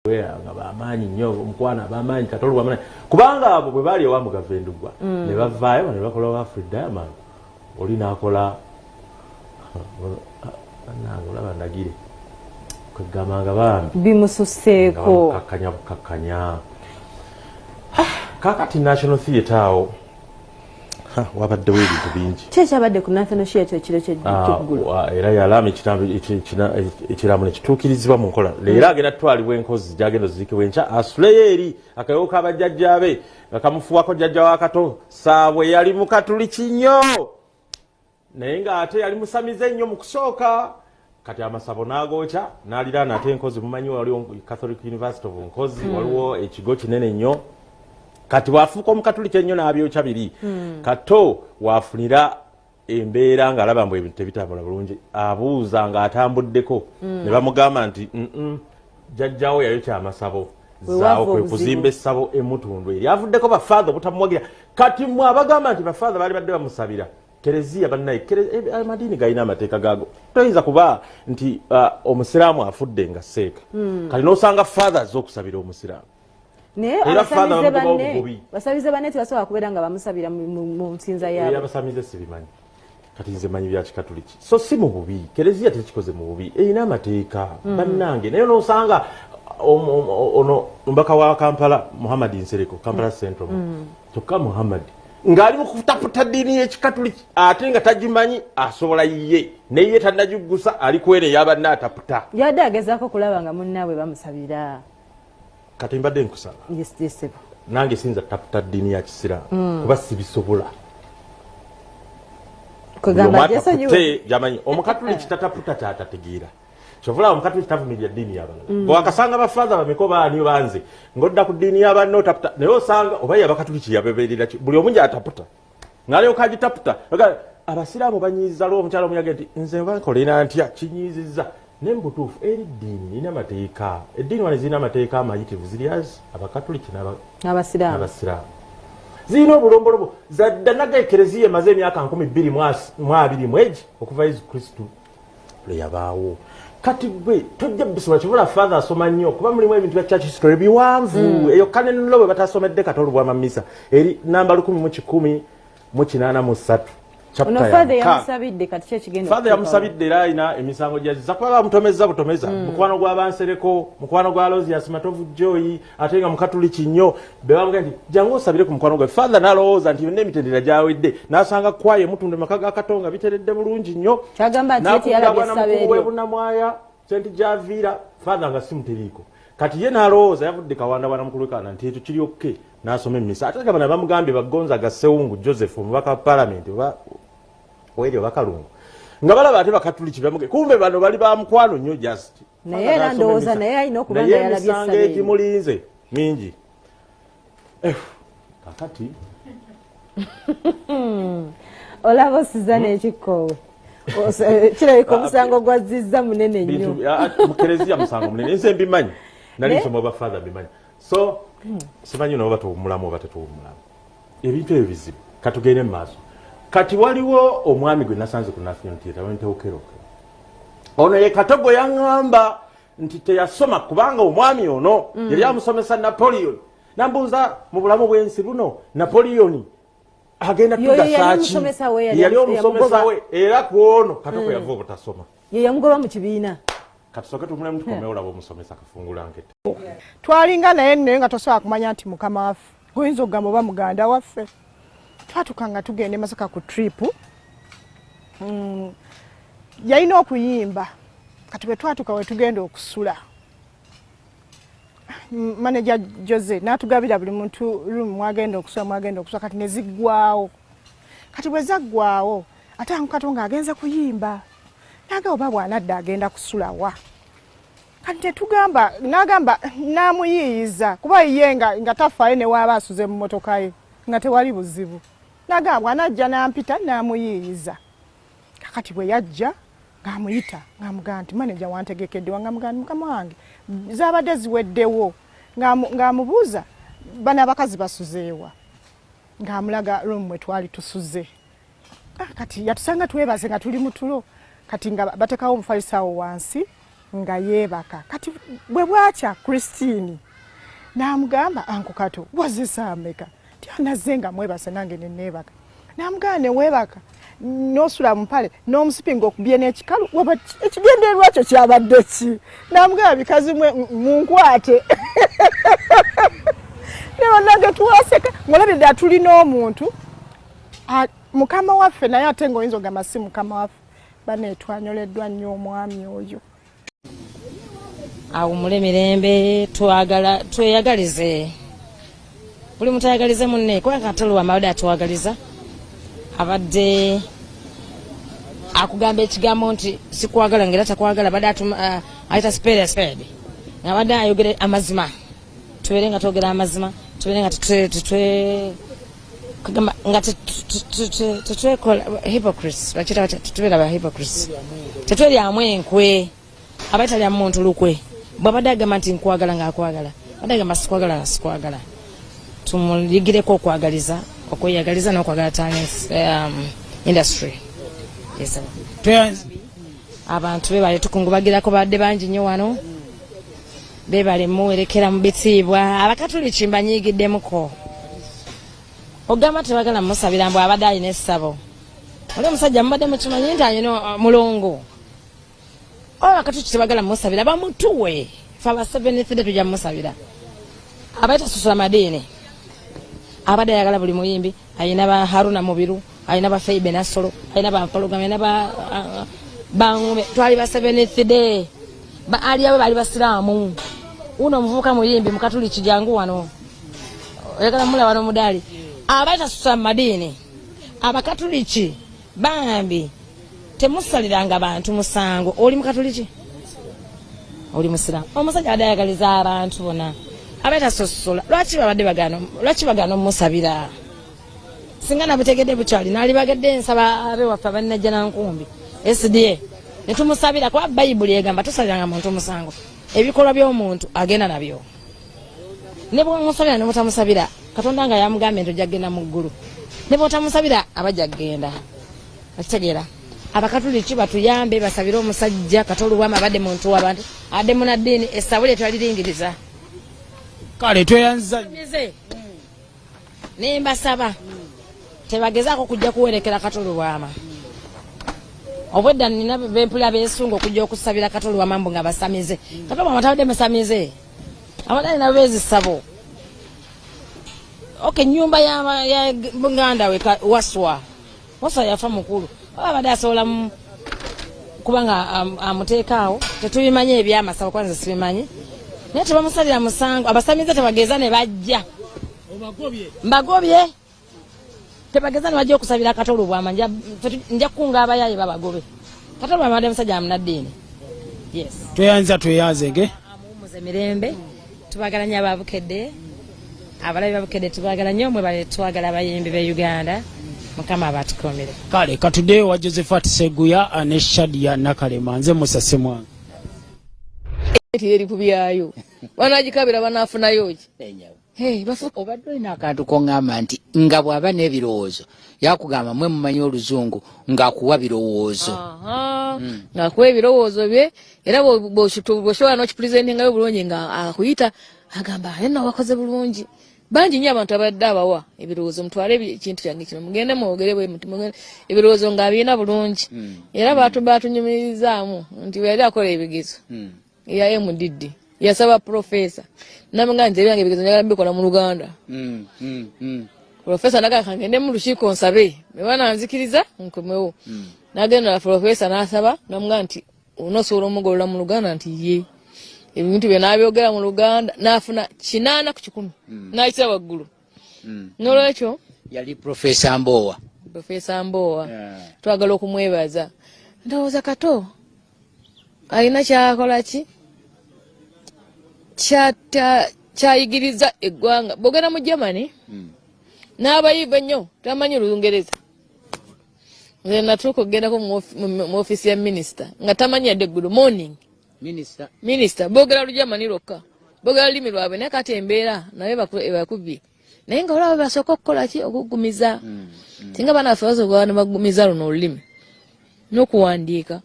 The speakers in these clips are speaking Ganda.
Nga bamaanyi nnyo, omukwano abamaanyi katolu bamaanyi, kubanga abo bwe baali ewa Mugave Ndugwa ne bavaayo ne bakola wa Afri Diamond, oli n'akola nange olaba ndagire kwegamba nga bambi bimususeeko. Kakkanya bukakkanya. Kakati National Theatre awo wabaddewo ebintu bingi. Ki ekyabadde ku National Theatre ekiro kyeggulo? Era yalaama ekiraamo nekituukirizibwa mu nkola. Leero agenda tutwalibwa enkozi gyagenda oziikibwa enkya, asuleyo eri akayogo k'abajjajjaabe nga kamufuwako jjajja wa Kato Saabwe. Yali mukatuliki nnyo, naye ng'ate yali musamize nnyo mu kusooka. Kati amasabo n'agookya n'aliraana ate enkozi. Mumanyi waliwo Catholic University of Nkozi, waliwo ekigo kinene nnyo. Kati bw'afuuka omukatuliki ennyo n'abyokya biri, Kato waafunira embeera ng'alaba mbu ebintu tebitambula bulungi, abuuza ng'atambuddeko ne bamugamba nti, "Jjajjawo yayokya amasabo." Zaawo kwe kuzimba essabo emutundu eri avuddeko bafaatha obutamuwagira. Kati mmwe abagamba nti bafaatha baali badde bamusabira kereziya, bannaye, amadiini galina amateeka gaago. Toyinza kuba nti omusiraamu afudde nga seeka, kati n'osanga father azze okusabira omusiraamu. Naye abasamize banne, basamize banne tebasobola kubeera nga bamusabira mu nsinza yaabwe. Abasamize sibimanyi, kati nze manyi bya kikatuliki, so si mu bubi. Kereziya tekikoze mu bubi, erina amateeka, bannange. Naye nosanga ono mubaka wa Kampala Muhammad Nsereko, Kampala Central, kyokka Muhammad ng'ali mu kutaputa ddiini y'ekikatuliki ate nga tagimanyi, asobola ye naye tannagiggusa, ali kwere eyabanne ataputa. Yadde agezaako kulaba nga munnaabwe bamusabira. Kati mbadde nkusaba, nange sinza taputa ddiini ya kisiraamu kuba sibisobola. Jamanyi omukatuliki tataputa kyatategeera. Kyovula omukatuliki tavumirira ddiini yabalala. Bwakasanga bafaatha bameka baani banze ng'odda ku ddiini y'abanne otaputa, naye osanga oba ye abakatuliki yabeberera ki, buli omu gyataputa ng'alyoka agitaputa. Abasiraamu banyiiza lwo omukyala omuyaga nti nze nba nkolera ntya, kinyiizizza. Naye mu butuufu eri ddiini erina amateeka. Eddiini wano zirina amateeka amayitirivu, ziri as abakatuliki n'abasiraamu. N'abasiraamu zirina obulombolombo zadda naga. Ekereziya emaze emyaka 2020 mwegi okuva Yesu Kristu lwe yabaawo. Kati gwe tojja bisobola kivula. Father asoma nnyo kuba mulimu ebintu bya church history biwanvu. Eyo canon law bwe batasomedde Kato Lubwama misa eri namba 1183. Ono father yamusabidde, kati ki ekigenda Father yamusabidde era alina emisango gyazza kuba bamutomeza butomeza. Mukwano gw'abansereko, mukwano gwa Aloysius Matovu Joy, ate nga mukatuliki nnyo, be bamugamba nti jangu osabire ku mukwano gwe. Father n'alowooza nti yonna emitendera gyawedde, n'asanga kwaye mutunda maka ga Katonga biteredde bulungi nnyo. Kyagamba nti ye teyalabye N'akubira essabo mukulu eryo. Bunamwaya Senti Javiira, father nga si muteriiko. Kati ye n'alowooza yavudde Kawanda bwana mukulu wekana nti ekyo kiri okay, n'asoma emmisa. Ate nga bano bamugambye bagonza Gasewungu Joseph, omubaka wa palamenti oba weri oba Kalungu, nga balaba ate bakatuliki bamuge kumbe bano bali ba mukwano nnyo just. Naye era ndowooza naye alina okuba nga Naye yalabye emisango essabo eryo. egimulinze mingi. Kakati Olaba osiza n'ekikkoowe. Kirabika omusango gwazzizza munene nnyo. Bintu mu kereziya musango munene, nze mbimanyi, nali nsoma oba father mbimanyi, so simanyi noba tuwumulamu oba tetuwumulamu, ebintu ebyo bizibu. Katugende mu maaso. Kati waliwo omwami gwe nasanze ku National Theatre wentewukeroke. Ono ye Katogo yaŋŋamba nti teyasoma kubanga omwami ono yali amusomesa Napoleon. Nambuuza mu bulamu bw'ensi buno Napoleon agenda Yoyo yali tugasa ki? omusomesa we, yali Yali omusomesa yamugoba. we, era ku ono Katoko yava obutasoma. Ye yamugoba mu kibiina. Katusooke tumulemu tukomewo olaba omusomesa kafungula nkete. Twalinga naye naye nga tosobola kumanya nti mukama waffe, oyinza okugamba oba muganda waffe. Twatuka nga tugenda e Masaka ku trip. Yalina okuyimba. Kati bwe twatuka we tugenda okusula, manager Jose n'atugabira buli muntu room mwagenda okusula, mwagenda okusula. Kati ne ziggwawo. Kati bwe zaggwawo, ate Kato ng'agenze kuyimba, naga oba bw'anadda agenda kusulawa. Kati tetugamba, n'agamba n'amuyiiyiza kuba ye nga tafaayo ne waaba asuze mu mmotoka ye nga tewali buzibu. N'agamba bw'anajja n'ampita n'amuyiiyiza. Kakati bwe yajja ng'amuyita, ng'amugamba nti maneja wantegekedde, ngamugamba nti mukama wange zaabadde ziweddewo. Ng'amubuuza bano abakazi basuzeewa, ng'amulaga room mwe twali tusuze. Kati yatusanga twebaze nga tuli mu tulo. Kati nga batekawo omufaliso awo wansi. Nga yeebaka. Kati bwe bwakya Christine n'amugamba, Uncle Kato, wazze ssaawa mmeka? Nti anazze nga mwebase nange ne neebaka. N'amugamba, ne weebaka n'osula mu mpale n'omusipi ng'okubye n'ekikalu, waba ekigendererwa kyo kyabadde ki? N'amugamba, bikazi mwe munkwate. Ne bannange twaseka ng'olabye ddala tulina omuntu mukama waffe, naye ate ng'oyinza ogamba si mukama waffe. Bane twanyoleddwa nnyo omwami oyo. Awumule mirembe. Twagala tweyagalize, buli muntu ayagalize munne, kubanga Kato Lubwama abadde atwagaliza, abadde akugamba ekigambo nti sikwagala ngaera takwagala, abadde ayita spade a spade, ng'abadde ayogera amazima. Tubeere nga twogera amazima, tubeere nga tetwe kugamba nga tetwekola hypocrites. Bakita batya? Tetubeera ba hypocrites, tetweryamu enkwe. Abatalya muntu lukwe. Bwabadde agamba nti nkwagala, ngaakwagala, badde agamba sikwagala, nga sikwagala. Tumuyigireko okwagaliza, okweyagaliza n'okwagala talent industry. Yes, sir. Abantu bebale tukungubagirako, badde bangi nnyo wano, bebale muwerekera mu bitiibwa. Abakatuliki mbanyiigiddemuko, ogamba tebagala musabira mbu abadde alina essabo. Oli omusajja mubadde mukimanyi nti alina mulongo oba abakatuliki tebagala musabira, bamutuwe fe aba Seventh Day tujja musabira. Abaye tasusula madiini, abadde ayagala buli muyimbi. Alina ba Haruna Mubiru, alina ba Feibe Nasolo, alina ba Mpologama, alina ba Bangube. Twali ba Seventh Day, ba ali abo bali basiraamu. Uno omuvubuka muyimbi mukatuliki, jangu wano, oyagala mulaba n'omudaali. Abaye tasusula madiini. Abakatuliki bambi temusaliranga bantu musango. Oli mukatuliki, oli musiraamu, omusajja abadde ayagaliza abantu bona, abaye tasosola. Lwaki babadde bagana, lwaki bagana omusabira? Singa nabutegedde bukyali, nalibagedde nsaba abewaffe abanajja nankumbi SDA netumusabira, kuba Bayibuli egamba tosaliranga muntu musango. Ebikolwa by'omuntu agenda nabyo, ne bwomusabira ne bwotamusabira, Katonda nga yamugambye nti ojja kugenda mu ggulu, ne bwotamusabira abajja kugenda. Okitegeera? Abakatuliki batuyambe basabire omusajja Kato Lubwama, abadde muntu w'abantu, adde munaddiini, essabo lye twaliringiriza. Kale tweyanza. Mize nembasaba tebagezaako kujja kuwerekera Kato Lubwama. Obwedda nina bempulira beesunga okujja okusabira Kato Lubwama mbu nga basamize. Kato Lubwama tabadde musamize, abadde alina beezisabo. Ok, nyumba ya muganda we Waswa, Waswa yafa mukulu, oba abadde asobola kubanga amuteeka awo, tetubimanyi ebyamasabo, kwanza sibimanyi, naye tebamusalira musango. Abasamize tebageza ne bajja, mbagobye, tebageza ne bajja okusabira Kato Lubwama. Nja kukunga abayaye babagobe. Kato Lubwama abadde musajja munaddiini, yes. Tweyanza, tweyanzege. Amuwumuze mirembe. Tubagala nnyo ababukedde, abalabi babukedde tubagala nnyo, mwebale twagala abayimbi be Uganda. Mukama abatukuumire. Kale katuddeyo wa Josephat Seguya ne Shadia Nakalema. Nze Musa Semwanga. Eri kubyayo banagikabira banafunayo ki? Hey, obadde olina akantu koŋŋamba nti nga bw'aba n'ebirowoozo yakugamba mwe mumanyi oluzungu ng'akuwa birowoozo. Ng'akuwa ebirowoozo bye, era bw'osobola n'okipresentingayo bulungi nga akuyita agamba, "Ate nno wakoze bulungi." Bangi nnyo abantu abadde abawa ebirowoozo, "Mutwale ekintu kyange kino, mugende mwogere bwe muti," ebirowoozo ng'abirina bulungi. Era batunyumirizaamu nti bwe yali akola ebigezo eya MDD, yasaba profesa namuga nti, "Ebyange ebigezo njagala mbikola mu Luganda." Profesa naga, "Kangende mu lukiiko nsabe, bwe bananzikiriza nkomewo." Nagenda na profesa n'asaba, namuga nti, "Onoosobola omugolola mu Luganda?" Nti ye ebintu bye n'abyogera mu Luganda, n'afuna 80 n'ayitira waggulu. N'olwekyo Yali Profesa Mboowa. Profesa Mboowa, twagala okumwebaza. Ndowooza Kato alina kyakola ki kyayigiriza eggwanga. Bwogenda mu Germany n'abayivu ennyo tamanyi Olungereza. Nze natuuka okugendako mu ofiisi ya minisita nga tamanyi yadde good morning. Minisita? Minisita. Boogera Lugermany lwokka, boogera lulimi lwabwe, naye kati embeera naye ebakubye, naye nga olaba basooka okukola ki okuggumiza. Singa baana baffe basooka ne baggumiza luno olulimi n'okuwandiika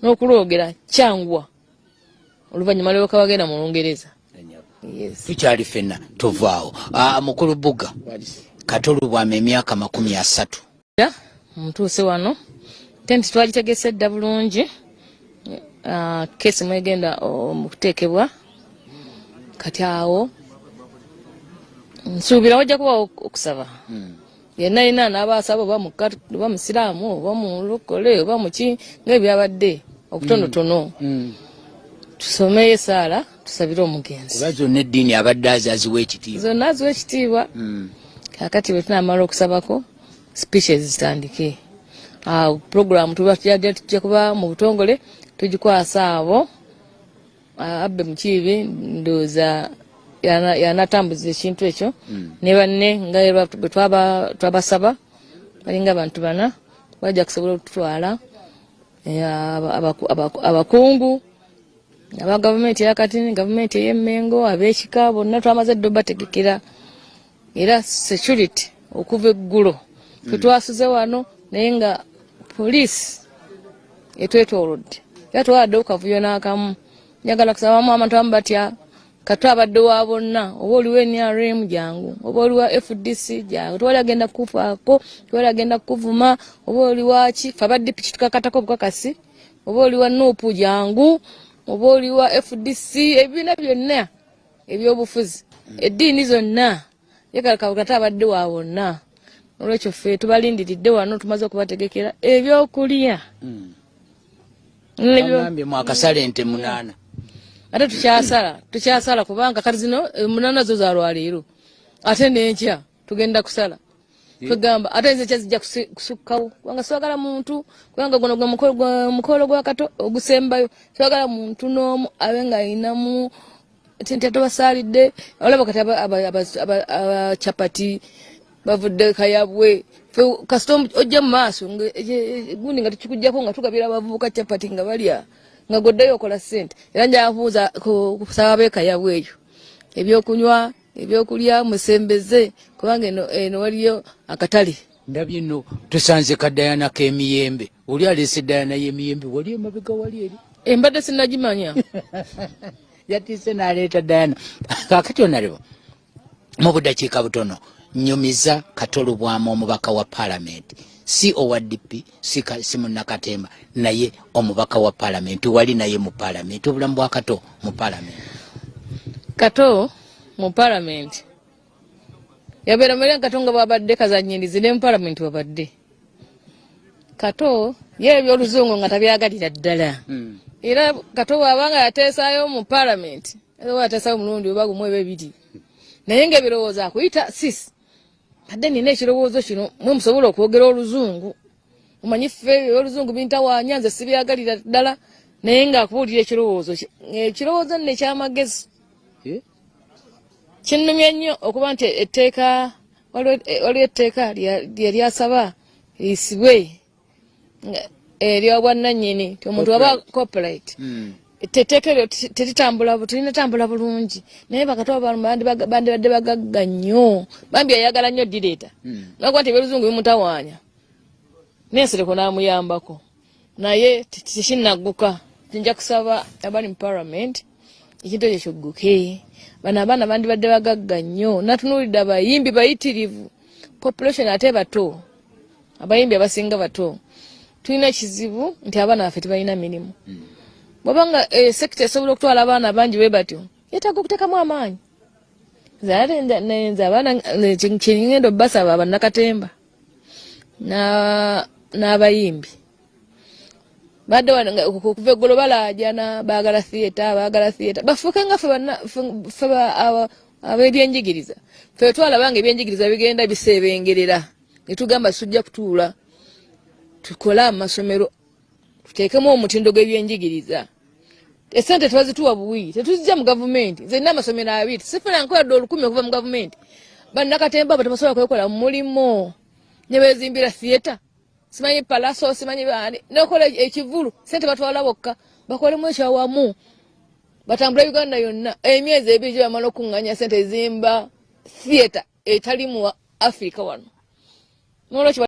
n'okulwogera, kyanguwa. Oluvannyuma lyoka bagenda mu Lungereza. Yes. Tukyali ffenna tuvaawo. Mukulu Buga Kato Lubwama emyaka 30. Mutuuse wano, tenti twagitegese dda bulungi. Case mwegenda okuteekebwa kati awo nsuubira wajja kubawo okusaba. Yenna yenna n'abaasaba, oba oba musiraamu oba mulokole oba muki, ng'ebyabadde okutonotono, tusomeyo esaala tusabire omugenzi. Kuba zonna eddiini abadde aziwa ekitiibwa. Zonna aziwa ekitiibwa. Kakati bwe tunamala okusabako, speeches zitandike. Program tuba tujja kuba mu butongole tugikwasa abo. Abbe Mukiibi ndowooza yanatambuza ekintu ekyo ne banne nga bwe twabasaba, balinga abantu bana bajja kusobola okututwala. Abakungu aba gavumenti yakati, gavumenti ey'Emmengo, ab'ekika bonna twamaze dda obategekera, era security okuva eggulo tetwasuze wano, naye nga poliisi etwetoolodde, era twawadde okavuyo n'akamu. Njagala kusabamu abantu abamu batya. Kato abadde wa bonna, oba oliwa NRM jangu, oba oli wa FDC jangu, tewali agenda kukufaako, tewali agenda kukuvuma. Oba oli waki, fe aba DP kitukakatako obukakasi. Oba oli wa NUP jangu, oba oli wa FDC, ebibiina byonna ebyobufuzi, eddiini zonna, yekalakato abadde wa bonna. Olwekyo ffe tubalindiridde wano, tumaze okubategekera ebyokulya. Bagambye mwakasala ente 8. Ate tukyasala, kubanga kati zino 8 zo za lwaleero, ate n'enkya tugenda kusala. Twegamba ate nze enkya zijja kusukkawo, kubanga swagala muntu, kubanga guno gwe mukolo gwa Kato ogusembayo. Swagala muntu n'omu abe ng'ayinamu nti atobasaalidde. Olaba kati abacapati bavudde Kayabwe. Kasita ojja mu maaso gundi nga tukikugjako, nga tugabira abavubuka capati nga balya, nga goddayo okola ssente. Era njabuuza kusaba ab'e Kayabwe eyo ebyokunywa, ebyokulya musembeze, kubanga eno waliyo akatale. Ndabye nno tusanze kadayana k'emiyembe, oli aleese dayana y'emiyembe wali emabega wali eri. Embadde sinnagimanya. Yatiise n'aleeta dayana. Kakati onalebo mu budakiika butono nyumiza Kato Lubwama, omubaka wa paalamenti, si owa DP, si munnakatemba, naye omubaka wa paalamenti, wali naye mu paalamenti, obulamu bwa Kato mu paalamenti. Kato mu paalamenti yabeera mwera. Kato nga bwabadde kazanyirizi, ne mu paalamenti wabadde. Kato ye ebyoluzungu nga tabyagalira ddala. Era Kato bw'abanga yateesaayo mu paalamenti, oba yateesaayo omulundi oba gumu eba ebiri, naye ngaebirowoozo akuyita, "Sis, adde nina ekirowoozo kino, mwe musobola okwogera oluzungu, omanyi ffe oluzungu bintawaanya, nze sibyagalira ddala," naye ng'akubuulira ekirowoozo kye. Ekirowoozo nno ekyamagezi. Eh? Kinnumya nnyo okuba nti etteeka, waliwo etteeka lye lyasaba liyisibwe eryobwannannyini, ti omuntu waba copyright, etteeka eryo teritambula, terinatambula bulungi, naye bakati bandibadde bagagga nnyo. Bambi ayagala nnyo direeta, nakuba nti ebyoluzungu bimutawaanya, n'ensereko n'amuyambako, naye tekinnagguka. Nja kusaba abali mu parliament ekintu ekyo kigguke. Bano abaana bandibadde bagagga nnyo. Natunuulidde abayimbi bayitirivu, population ate bato, abayimbi abasinga bato. Tulina ekizibu nti abaana baffe tebalina mirimu. Bwabanga sector esobola okutwala abaana bangi bwe batyo, yeetaaga okuteekamu amaanyi. Nze ate nze abaana kyengenda obbasaba, bannakatemba n'abayimbi badde wano okuva eggulo balaajana, baagala theatre, baagala theatre, bafuuke nga ffe ab'ebyenjigiriza. Ffe twalaba nga ebyenjigiriza bigenda biseebengerera, ne tugamba sujja kutuula, tukole amasomero, tuteekemu omutindo gw'ebyenjigiriza. Esente tebazituwa buwi, tetuzijja mu gavumenti. Nze nina amasomero 20, sifuna nkola 1000 okuva mu gavumenti. Bannakatemba abo tebasobola kwekola mu mulimu ne beezimbira theatre, simanyi palaso, simanyi baani, nokola ekivulu, sente batwala bokka. Bakolemu ekyawamu, batambule Uganda yonna emyezi 2 gye bamala okuŋŋanya sente ezimba theatre etali mu Africa wano. Nolwekyo.